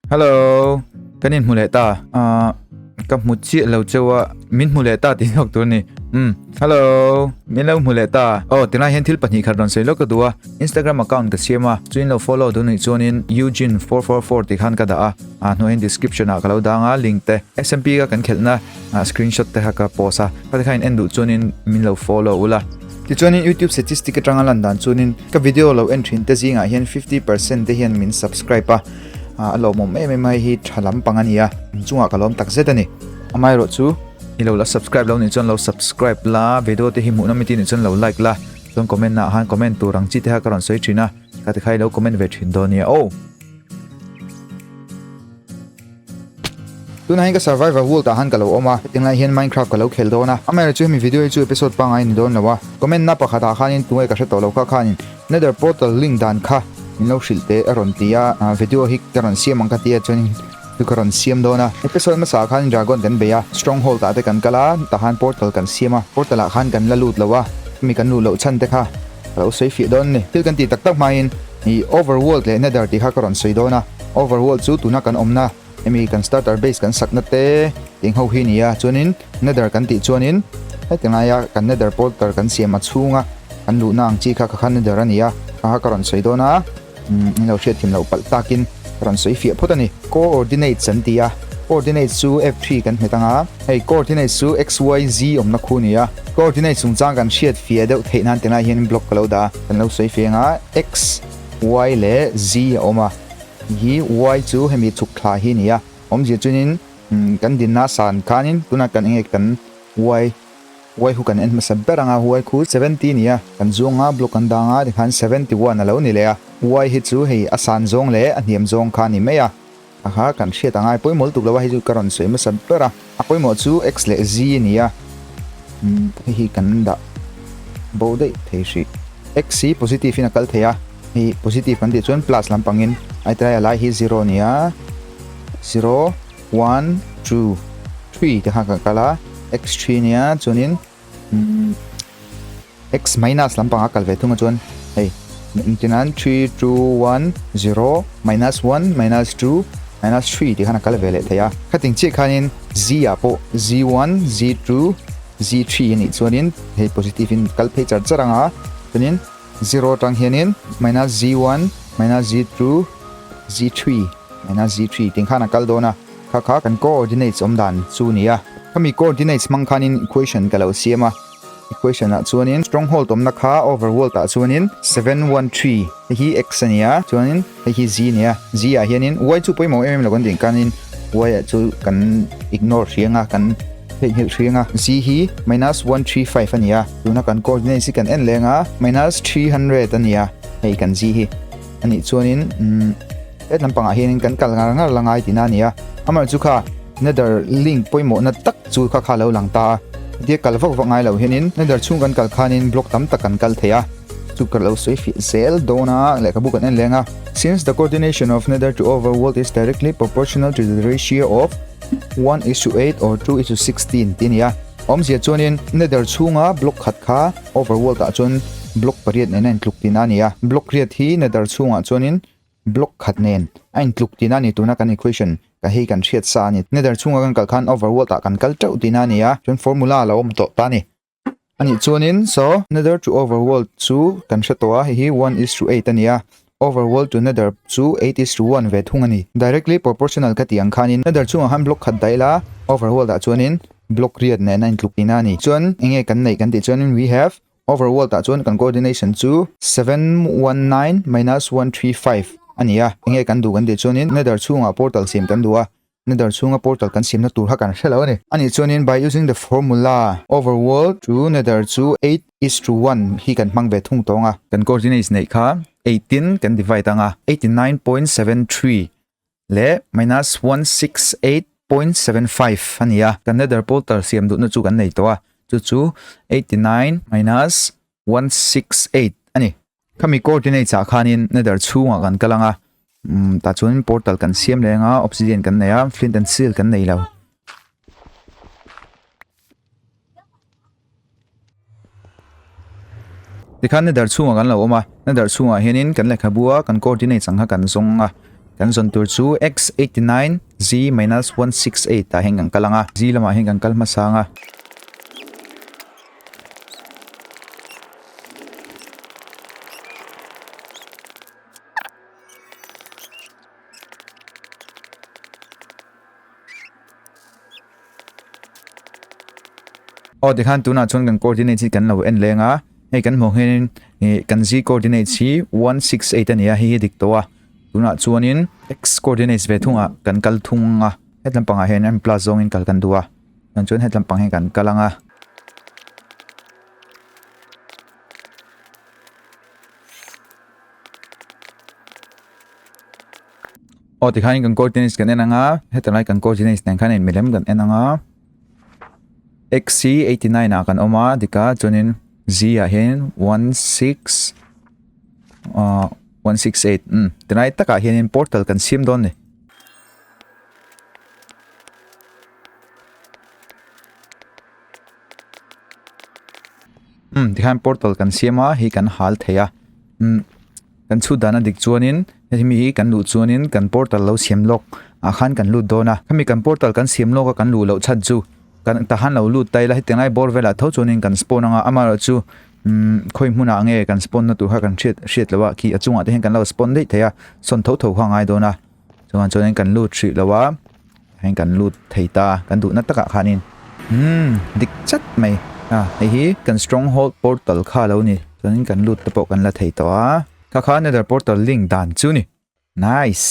Hello kan in hmu leh ta ah ka hmu chiah lo cheu a min hmu leh ta tih zawk tur a ni umm hello min lo hmu leh ta aw tilai hian thil pahnih khat rawn sawi lawk ka duh a Instagram account ka siam a chu in lo follow duh nih chuanin Eugene 444 tih khan ka dah a ah hnuaiin description ah ka lo dang a link te SMP ka kan khelhna ah screenshot te kha ka post a khati khan in en duh chuanin min lo follow ula. Tichuanin YouTube statistic atanga lan dan chuanin ka video lo en thin te zingah hian 50% te hian min subscribe a ah a lawmawm em em a hei hi tha lampang a ni a inchungah ka lawm tak zet a ni. Amaherawh chu i lo la subscribe lo nih chuan lo subscribe la video te hi hmuh nawm i tih nih chuan lo like la chuan comment ah han comment tur ang chi te kha ka rawn sawi thin a ka ti kha i lo comment ve thin dawn nia aw. Tunah hian ka survival world ah han ka lo awm a, hetiang lai hian minecraft ka lo khel dawn a, amaherawh chu hemi video hi chu episode pangngai a ni dawn lo a, comment na pakhat ah khanin tunge ka hre tawh lo kha khanin nether portal link dan kha min lo hrilh teh a rawn ti a, video hi ka rawn siam ang ka ti a chuanin chu ka rawn siam dawn a, episode hmasa ah khanin dragon kan bei a, stronghold ah te kan kal a, tah khan portal kan siam a, portal ah khan kan la lut lo a, hemi kan luh loh chhan te kha ka lo sawi fiah dawn a ni, thil kan tih tak tak hmain ih overworld leh nether tih kha ka rawn sawi dawn a. Overworld chu tuna kan awmna hemi kan starter base kan sakna te tih ho hi nia chuanin nether kan tih chuanin heti ngaia kan nether portal kan siam a chhunga kan luhna ang chi kha kha kha nether a ni a kha kha ka rawn sawi dawn a umm in lo hriat thim loh palh takin ka rawn sawi fiah phawt a ni. Coordinates an ti a coordinates chu F3 kan hmet anga hei coordinates chu x y z awmna khu a ni a coordinates chungchang kan hriat fiah deuh theih nan tilai hian block ka lo dah a kan lo sawi fiah anga x Y leh Z a awm a, hi Y chu hemi chhuk thla hi a ni a, awmzia chuanin kan dinna san khanin tunah kan enge kan Y Y khu kan en hmasa ber ang a, Y khu 70 a ni a, kan zuang a block kan dang a tikhan 71 a lo ni leh a, Y hi chu hei a san zawng leh a hniam zawng kha a ni mai a, a kha kan hriat ang a, a pawimawh lutuk lo a, hei chu ka rawn sawi hmasa ber a, a pawimawh chu X leh Z a ni a, hei hi kan dah bo daih thei hrih. X hi positive in a kal thei a, hei positive kan tih chuan plus lampangin a tlai a lai hi zero a ni a, zero, one, two, three te kha kan kal a, x three a nia chuanin x minus lampang a kal ve thung a chuan hei engtinan three, two, one, zero, minus one, minus two, minus three tih khan a kal ve leh thei a, khating chiah khanin z ah pawh z one, z two, Z3 a nih chuanin hei positive in kal phei char char anga chuanin zero atang hianin minus Z1 minus Z2 Z3 minus Z3 tih khan a kal dawn a kha kha kan coordinates awm dan chu a ni a khami coordinates hmang khanin equation ka lo siam a equation ah chuanin stronghold awmna kha overworld ah chuanin 713 hei hi x a ni a chuanin hei hi z a ni a z ah hianin y chu pawimawh em em lo kan tih khanin y ah chu kan ignore hriang a kan Theihnghilh hriang a, Z hi minus 135 a ni a, tuna kan coordinates hi kan en leng a, minus 300 a ni a, hei kan Z hi a nih chuanin umm he lampangah hianin kan kal ngar ngar la ngai tihna a ni a, amaherawhchu chu kha nether link pawimawhna tak chu kha kha a lo lang ta a, hetia kal vak vak ngai lo hianin nether chhung kan kal khanin block tam tak kan kal thei a, chu ka lo sawi fiah zel dawn a, lehkhabu kan en leng a. Since the coordination of nether to overworld is directly proportional to the ratio of 1 is to 8 or 2 is to 16 tih a ni a. Awmzia chuanin nether chhunga block khat kha overworld ah chuan block pariat nen a intluk tihna a ni a. Block riat hi nether chhungah chuanin block khat nen a intluk tihna a ni tuna kan equation ka hei kan hriat sa a ni. Nether chhunga kan kal khan overworld ah kan kal teuh tihna a ni a. Chuan formula a lo awm tawh ta a ni. A nih chuanin so nether to overworld chu kan hre tawh a, hei hi 1 is to 8 a ni a, overworld to nether chu 8 is to 1 ve thung a ni. Directly proportional ka tih ang khanin nether chungah khan block khat daih la, overworld ah chuanin block riat nen a intluk tihna a ni. Chuan enge kan neih kan tih chuanin we have overworld ah chuan kan coordination chu 719 minus 135 a ni a, enge kan duh kan tih chuanin nether chungah portal siam kan duh a, Nether chhunga portal kan siamna tur kha kan hre lo a ni. A nih chuanin by using the formula overworld to nether chu 8 is to 1 hi kan hmang ve thung tawng a. Kan coordinates neih kha 18 kan divide anga 89.73 leh minus 168.75 a ni a. Kan nether portal siam duhna chu kan nei tawh a, chu chu 89 minus 168 a ni. Khami coordinates ah khanin nether chhungah kan kal ang a, umm tah chuan portal kan siam leh ang a, obsidian kan nei a, flint and steel kan nei lo. Tikhan nether chhungah kan lo awm a, nether chhungah hianin kan lehkhabu a kan coordinates ang kha kan zawng a. Kan zawn tur chu x 89 z minus 168 ah hian kan kal ang a, z lamah hian kan kal hmasa ang a. Aw tikhan tunah chuan kan coordinates hi kan lo en leng a, hei kan hmuh hianin ih kan z coordinates hi 168 a ni a, hei hi dik tawh a, tunah chuanin x coordinates ve thungah kan kal thung a, hetlam pangah hian m plus zawngin kal kan duh a, chuan hetlam pang hian kan kal ang a. Aw tikhanin kan coordinates kan en ang a, heta lai kan coordinates nen khan inmilem kan en ang a, x hi 89 ah kan awm a dik a chuanin z ah hian 16 ah 168 umm tilai takah hianin portal kan siam dawn a ni. Umm tikhan portal kan siam a hei kan hal thei a umm kan chhut dan a dik chuanin hemi hi kan luh chuanin kan portal lo siam lawk ah khan kan lut dawn a hemi kan portal kan siam lawk a kan luh loh chhan chu kan tah han lo lut ta ila hetiang lai bawr velah tho chuanin kan spawn anga amaherawhchu umm khawi hmunah nge kan spawn na tur kha kan hriat hriat loh a khi a chungah te hian kan lo spawn daih thei a sawn tho tho kha a ngai dawn a. Chuan chuanin kan lut hrih lo a, heng kan lut thei ta kan duhna takah khanin umm dik chat mai a hei hi kan stronghold portal kha lo ni chuanin kan lut te pawh kan la thei tawh a kha kha nether portal link dan chu ni nice.